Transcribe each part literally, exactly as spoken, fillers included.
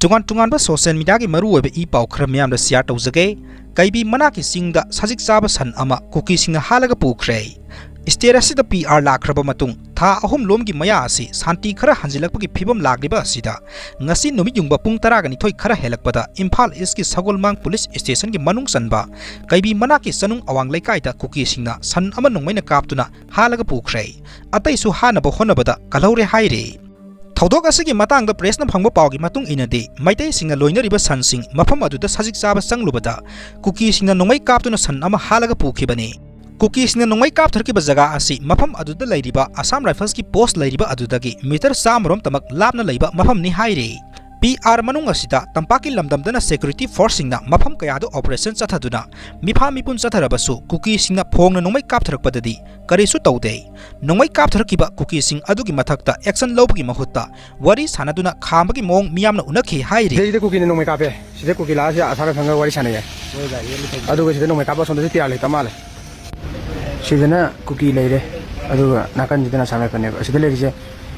ꯇꯣꯉꯥꯟ ꯇꯣꯉꯥꯟꯕ social mediaꯒꯤ ꯃꯔꯨꯑꯣꯏꯕ ꯏ ꯄꯥꯎ ꯈꯔ ꯃꯤꯌꯥꯝꯗ share ꯇꯧꯖꯒꯦ꯫ ꯀꯩꯕꯤ ꯃꯅꯥꯛꯀꯤ ꯆꯤꯡꯗ ꯁꯖꯤꯛ ꯆꯥꯕ ꯁꯟ ꯑꯃ ꯀꯨꯀꯤꯁꯤꯡꯅ ꯍꯥꯠꯂꯒ ꯄꯨꯈ꯭ꯔꯦ꯫ State ꯑꯁꯤꯗ P R ꯂꯥꯛꯈ꯭ꯔꯕ ꯃꯇꯨꯡ ꯊꯥ ꯑꯍꯨꯝ ꯂꯣꯝꯒꯤ ꯃꯌꯥ ꯑꯁꯤ ꯁꯥꯟꯇꯤ ꯈꯔ ꯍꯟꯖꯤꯜꯂꯛꯄꯒꯤ ꯐꯤꯕꯝ ꯂꯥꯛꯂꯤꯕ ꯑꯁꯤꯗ, ꯉꯁꯤ ꯅꯨꯃꯤꯠ ꯌꯨꯡꯕ ꯄꯨꯡ ꯇꯔꯥꯒ ꯅꯤꯊꯣꯏ ꯈꯔ ꯍꯦꯜꯂꯛꯄꯗ ꯏꯝꯐꯥꯜ Eastꯀꯤ ꯁꯒꯣꯜꯃꯥꯡ police stationꯒꯤ ꯃꯅꯨꯡ ꯆꯟꯕ ꯀꯩꯕꯤ ꯃꯅꯥꯛꯀꯤ ꯆꯅꯨꯡ ꯑꯋꯥꯡ ꯂꯩꯀꯥꯏꯗ ꯀꯨꯀꯤꯁꯤꯡꯅ ꯁꯟ ꯑꯃ ꯅꯣꯡꯃꯩꯅ ꯀꯥꯞꯇꯨꯅ ꯍꯥꯠꯂꯒ ꯄꯨꯈ꯭ꯔꯦ꯫ ꯑꯇꯩꯁꯨ ꯍꯥꯠꯅꯕ ꯍꯣꯠꯅꯕꯗ ꯀꯜꯍꯧꯔꯦ ꯍꯥꯏꯔꯤ꯫ ꯊꯧꯗꯣꯛ ꯑꯁꯤꯒꯤ ꯃꯇꯥꯡꯗ pressꯅ ꯐꯪꯕ ꯄꯥꯎꯒꯤ ꯃꯇꯨꯡ ꯏꯟꯅꯗꯤ, ꯃꯩꯇꯩꯁꯤꯡꯅ ꯂꯣꯏꯅꯔꯤꯕ ꯁꯟꯁꯤꯡ ꯃꯐꯝ ꯑꯗꯨꯗ ꯁꯖꯤꯛ ꯆꯥꯕ ꯆꯪꯂꯨꯕꯗ ꯀꯨꯀꯤꯁꯤꯡꯅ ꯅꯣꯡꯃꯩ ꯀꯥꯞꯇꯨꯅ ꯁꯟ ꯑꯃ ꯍꯥꯠꯂꯒ ꯄꯨꯈꯤꯕꯅꯤ꯫ ꯀꯨꯀꯤꯁꯤꯡꯅ ꯅꯣꯡꯃꯩ ꯀꯥꯞꯊꯔꯛꯈꯤꯕ ꯖꯒꯥ ꯑꯁꯤ ꯃꯐꯝ ꯑꯗꯨꯗ ꯂꯩꯔꯤꯕ Assam Riflesꯀꯤ post ꯂꯩꯔꯤꯕ ꯑꯗꯨꯗꯒꯤ meter ꯆꯥꯝꯃꯔꯣꯝꯇꯃꯛ ꯂꯥꯞꯅ ꯂꯩꯕ ꯃꯐꯝꯅꯤ ꯍꯥꯏꯔꯤ꯫ P R ꯃꯅꯨꯡ ꯑꯁꯤꯗ ꯇꯝꯄꯥꯛꯀꯤ ꯂꯝꯗꯝꯗꯅ security forceꯁꯤꯡꯅ ꯃꯐꯝ ꯀꯌꯥꯗ operation ꯆꯠꯊꯗꯨꯅ ꯃꯤꯐꯥ ꯃꯤꯄꯨꯟ ꯆꯠꯊꯔꯕꯁꯨ ꯀꯨꯀꯤꯁꯤꯡꯅ ꯐꯣꯡꯅ ꯅꯣꯡꯃꯩ ꯀꯥꯞꯊꯔꯛꯄꯗꯗꯤ ꯀꯔꯤꯁꯨ ꯇꯧꯗꯦ꯫ ꯅꯣꯡꯃꯩ ꯀꯥꯞꯊꯔꯛꯈꯤꯕ ꯀꯨꯀꯤꯁꯤꯡ ꯑꯗꯨꯒꯤ ꯃꯊꯛꯇ action ꯂꯧꯕꯒꯤ ꯃꯍꯨꯠꯇ ꯋꯥꯔꯤ ꯁꯥꯟꯅꯗꯨꯅ ꯈꯥꯝꯕꯒꯤ ꯃꯑꯣꯡ ꯃꯤꯌꯥꯝꯅ ꯎꯅꯈꯤ ꯍꯥꯏꯔꯤ꯫ ꯁꯤꯗꯩꯗ ꯀꯨꯀꯤꯅ ꯅꯣꯡꯃꯩ ꯀꯥꯞꯄꯦ꯫ ꯁꯤꯗ ꯀꯨꯀꯤ ꯂꯥꯛꯑ ꯁꯤꯗ ꯑꯁꯥꯝ ꯔꯥꯏꯐꯜꯒ ꯋꯥꯔꯤ ꯁꯥꯟꯅꯩꯌꯦ꯫ ꯑꯗꯨꯒ ꯁꯤꯗ ꯅꯣꯡꯃꯩ ꯀꯥꯞꯄ ꯑꯁꯣꯝꯗꯁꯨ P R ꯂꯩꯇ ꯃꯥꯜꯂꯦ꯫ ꯁꯤꯗꯅ ꯀꯨꯀꯤ ꯂꯩꯔꯦ, ꯑꯗꯨꯒ ꯅꯥꯀꯟꯁꯤꯗꯅ ꯑꯁꯥꯝ ꯔꯥꯏꯐꯜꯅꯦꯕ꯫ ꯑꯁꯤꯗ ꯂꯩꯔꯤꯁꯦ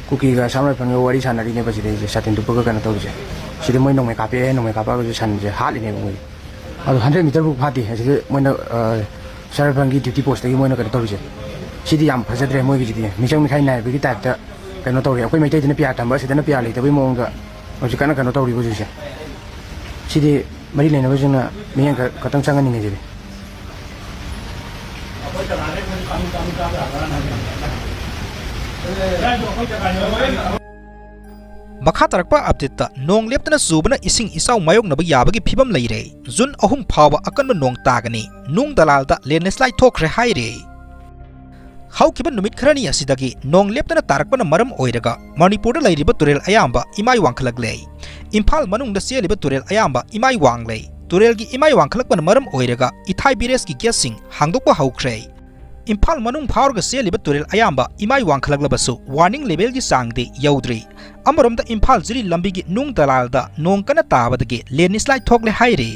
ꯀꯨꯀꯤꯒ ꯑꯁꯥꯝ ꯔꯥꯏꯐꯜꯒ ꯋꯥꯔꯤ ꯁꯥꯟꯅꯔꯤꯅꯦꯕ꯫ ꯁꯤꯗꯩꯁꯦ ꯁꯥꯇꯤꯟ ꯇꯨꯞꯄꯒ ꯀꯩꯅꯣ ꯇꯧꯔꯤꯁꯦ꯫ ꯁꯤꯗ ꯃꯣꯏ ꯅꯣꯡꯃꯩ ꯀꯥꯞꯄꯛꯑꯦ, ꯅꯣꯡꯃꯩ ꯀꯥꯞꯄꯛꯑꯒꯁꯨ ꯁꯟꯁꯦ ꯍꯥꯠꯂꯤꯅꯦꯕ ꯃꯣꯏ꯫ ꯑꯗꯣ hundred meter ꯐꯥꯎ ꯐꯥꯠꯇꯦ꯫ ꯑꯁꯤꯗ ꯃꯣꯏꯅ, ꯑ, ꯑꯁꯥꯝ ꯔꯥꯏꯐꯜꯒꯤ duty postꯇꯒꯤ ꯃꯣꯏꯅ ꯀꯩꯅꯣ ꯇꯧꯔꯤꯁꯦ꯫ ꯁꯤꯗꯤ ꯌꯥꯝ ꯐꯖꯗ꯭ꯔꯦ ꯃꯣꯏꯒꯤꯁꯤꯗꯤ꯫ ꯃꯤꯆꯪ ꯃꯤꯈꯥꯏ ꯅꯥꯏꯕꯒꯤ typeꯇ ꯀꯩꯅꯣ ꯇꯧꯔꯤ꯫ ꯑꯩꯈꯣꯏ ꯃꯩꯇꯩꯗꯅ P R ꯊꯝꯕ, ꯑꯁꯤꯗꯅ P R ꯂꯩꯇꯕꯒꯤ ꯃꯑꯣꯡꯗ ꯍꯧꯖꯤꯛ ꯀꯟꯅ ꯀꯩꯅꯣ ꯇꯧꯔꯤꯕ ꯍꯧꯖꯤꯛꯁꯦ꯫ ꯁꯤꯗꯤ ꯃꯔꯤ ꯂꯩꯅꯕꯁꯤꯡꯅ ꯃꯤꯠꯌꯦꯡ ꯈ-, ꯈꯛꯇꯪ ꯆꯪꯍꯟꯅꯤꯡꯉꯦ ꯁꯤꯗꯤ꯫ ꯃꯈꯥ ꯇꯥꯔꯛꯄ updateꯇ, ꯅꯣꯡ ꯂꯦꯞꯇꯅ ꯆꯨꯕꯅ ꯏꯁꯤꯡ ꯏꯆꯥꯎ ꯃꯥꯌꯣꯛꯅꯕ ꯌꯥꯕꯒꯤ ꯐꯤꯕꯝ ꯂꯩꯔꯦ꯫ June ꯑꯍꯨꯝ ꯐꯥꯎꯕ ꯑꯀꯟꯕ ꯅꯣꯡ ꯇꯥꯒꯅꯤ꯫ ꯅꯨꯡ ꯗꯂꯥꯜꯗ landslide ꯊꯣꯛꯈ꯭ꯔꯦ ꯍꯥꯏꯔꯦ꯫ ꯍꯧꯈꯤꯕ ꯅꯨꯃꯤꯠ ꯈꯔꯅꯤ ꯑꯁꯤꯗꯒꯤ ꯅꯣꯡ ꯂꯦꯞꯇꯅ ꯇꯥꯔꯛꯄꯅ ꯃꯔꯝ ꯑꯣꯏꯔꯒ ꯃꯅꯤꯄꯨꯔꯗ ꯂꯩꯔꯤꯕ ꯇꯨꯔꯦꯜ ꯑꯌꯥꯝꯕ ꯏꯃꯥꯏ ꯋꯥꯡꯈꯠꯂꯛꯂꯦ꯫ ꯏꯝꯐꯥꯜ ꯃꯅꯨꯡꯗ ꯆꯦꯜꯂꯤꯕ ꯇꯨꯔꯦꯜ ꯑꯌꯥꯝꯕ ꯏꯃꯥꯏ ꯋꯥꯡꯂꯦ꯫ ꯇꯨꯔꯦꯜꯒꯤ ꯏꯃꯥꯏ ꯋꯥꯡꯈꯠꯂꯛꯄꯅ ꯃꯔꯝ ꯑꯣꯏꯔꯒ ꯏꯊꯥꯏ barrageꯀꯤ gateꯁꯤꯡ ꯍꯥꯡꯗꯣꯛꯄ ꯍꯧꯈ꯭ꯔꯦ꯫ ꯏꯝꯐꯥꯜ ꯃꯅꯨꯡ ꯐꯥꯎꯔꯒ ꯆꯦꯜꯂꯤꯕ ꯇꯨꯔꯦꯜ ꯑꯌꯥꯝꯕ ꯏꯃꯥꯏ ꯋꯥꯡꯈꯠꯂꯛꯂꯕꯁꯨ warning levelꯒꯤ ꯆꯥꯡꯗꯤ ꯌꯧꯗ꯭ꯔꯤ꯫ ꯑꯃꯔꯣꯝꯗ ꯏꯝꯐꯥꯜ ꯖꯤꯔꯤ ꯂꯝꯕꯤꯒꯤ ꯅꯨꯡ ꯗꯂꯥꯜꯗ ꯅꯣꯡ ꯀꯟꯅ ꯇꯥꯕꯗꯒꯤ landslide ꯊꯣꯛꯂꯦ ꯍꯥꯏꯔꯤ꯫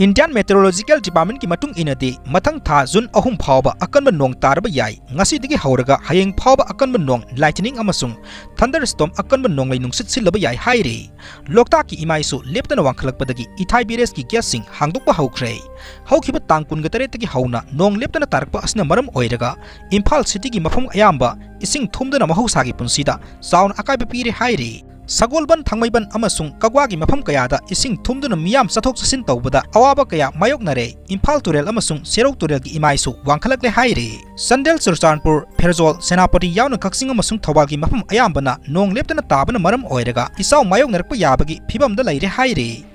Indian Meteorological Departmentꯀꯤ ꯃꯇꯨꯡ ꯏꯟꯅꯗꯤ, ꯃꯊꯪ ꯊꯥ June ꯑꯍꯨꯝ ꯐꯥꯎꯕ ꯑꯀꯟꯕ ꯅꯣꯡ ꯇꯥꯔꯕ ꯌꯥꯏ꯫ ꯉꯁꯤꯗꯒꯤ ꯍꯧꯔꯒ ꯍꯌꯦꯡ ꯐꯥꯎꯕ ꯑꯀꯟꯕ ꯅꯣꯡ, lightning ꯑꯃꯁꯨꯡ thunderstorm, ꯑꯀꯟꯕ ꯅꯣꯡꯂꯩ ꯅꯨꯡꯁꯤꯠ ꯁꯤꯠꯂꯕ ꯌꯥꯏ ꯍꯥꯏꯔꯤ꯫ ꯂꯣꯛꯇꯥꯛꯀꯤ ꯏꯃꯥꯏꯁꯨ ꯂꯦꯞꯇꯅ ꯋꯥꯡꯈꯠꯂꯛꯄꯗꯒꯤ ꯏꯊꯥꯏ barrageꯀꯤ gateꯁꯤꯡ ꯍꯥꯡꯗꯣꯛꯄ ꯍꯧꯈ꯭ꯔꯦ꯫ ꯍꯧꯈꯤꯕ ꯇꯥꯡ ꯀꯨꯟꯒ ꯇꯔꯦꯠꯇꯒꯤ ꯍꯧꯅ ꯅꯣꯡ ꯂꯦꯞꯇꯅ ꯇꯥꯔꯛꯄ ꯑꯁꯤꯅ ꯃꯔꯝ ꯑꯣꯏꯔꯒ ꯏꯝꯐꯥꯜ cityꯒꯤ ꯃꯐꯝ ꯑꯌꯥꯝꯕ ꯏꯁꯤꯡ ꯊꯨꯝꯗꯨꯅ ꯃꯍꯧꯁꯥꯒꯤ ꯄꯨꯟꯁꯤꯗ ꯆꯥꯎꯅ ꯑꯀꯥꯏꯕ ꯄꯤꯔꯦ ꯍꯥꯏꯔꯤ꯫ ꯁꯒꯣꯜꯕꯟ, ꯊꯥꯡꯃꯩꯕꯟ ꯑꯃꯁꯨꯡ ꯀꯛꯋꯥꯒꯤ ꯃꯐꯝ ꯀꯌꯥꯗ ꯏꯁꯤꯡ ꯊꯨꯝꯗꯨꯅ ꯃꯤꯌꯥꯝ ꯆꯠꯊꯣꯛ ꯆꯠꯁꯤꯟ ꯇꯧꯕꯗ ꯑꯋꯥꯕ ꯀꯌꯥ ꯃꯥꯌꯣꯛꯅꯔꯦ꯫ ꯏꯝꯐꯥꯜ ꯇꯨꯔꯦꯜ ꯑꯃꯁꯨꯡ ꯁꯦꯔꯧ ꯇꯨꯔꯦꯜꯒꯤ ꯏꯃꯥꯏꯁꯨ ꯋꯥꯡꯈꯠꯂꯛꯂꯦ ꯍꯥꯏꯔꯤ꯫ ꯆꯥꯟꯗꯦꯜ, ꯆꯨꯔꯆꯥꯟꯄꯨꯔ, ꯐꯦꯔꯖꯣꯜ, ꯁꯦꯅꯥꯄꯇꯤ ꯌꯥꯎꯅ ꯀꯛꯆꯤꯡ ꯑꯃꯁꯨꯡ ꯊꯧꯕꯥꯜꯒꯤ ꯃꯐꯝ ꯑꯌꯥꯝꯕꯅ ꯅꯣꯡ ꯂꯦꯞꯇꯅ ꯇꯥꯕꯅ ꯃꯔꯝ ꯑꯣꯏꯔꯒ ꯏꯆꯥꯎ ꯃꯥꯌꯣꯛꯅꯔꯛꯄ ꯌꯥꯕꯒꯤ ꯐꯤꯕꯝꯗ ꯂꯩꯔꯦ ꯍꯥꯏꯔꯤ꯫